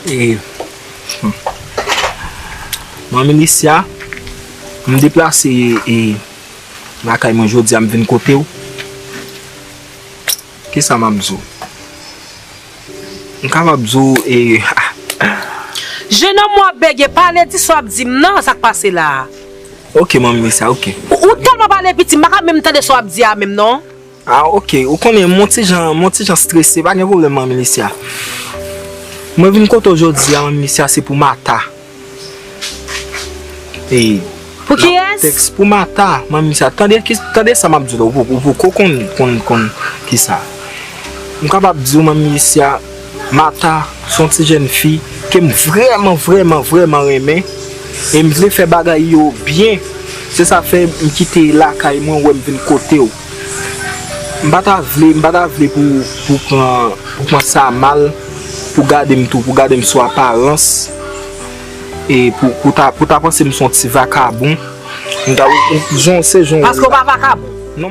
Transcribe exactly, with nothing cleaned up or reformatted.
E, hmm. Manmi Lisya, m deplase e, lakay mwen jodi a, m vin kote w. Kisa m ap di w? M kapab di w e, Jenòm, w ap bège, pale, di sa w ap di m nan, sa k pase la a? Ok, manmi Lisya, ok. Ou, ou tèlman pale piti, m pa ka menm tande sa w ap di a menm non. Ah, ok. Ou konnen, m on ti jan, m on ti jan strese, pa gen pwoblèm, manmi Lisya. Mwen vin kote w jodi a, manmi Lisya, se pou Mata. E, Pou kiyès? Tèks pou Mata, manmi Lisya. Tande, ki, tande sa m ap di w la, ou, ou poko konn, konn, konn kisa. M kapab di w, manmi Lisya, Mata, se on ti jèn fi ke m vrèman, vrèman, vrèman renmen. E m vle fè bagay yo byen. Se sa fè m kite lakay mwen, w wè m vin kote w. M pa ta vle, m pa ta vle pou, pou pran, pou pran sa mal, pou gade m tou, pou gade m sou aparans. E pou, pou ta, pou ta panse m se on ti vakabon. M ta, ou, ou, jan w se jan w wè m Paske w la. Pa vakabon.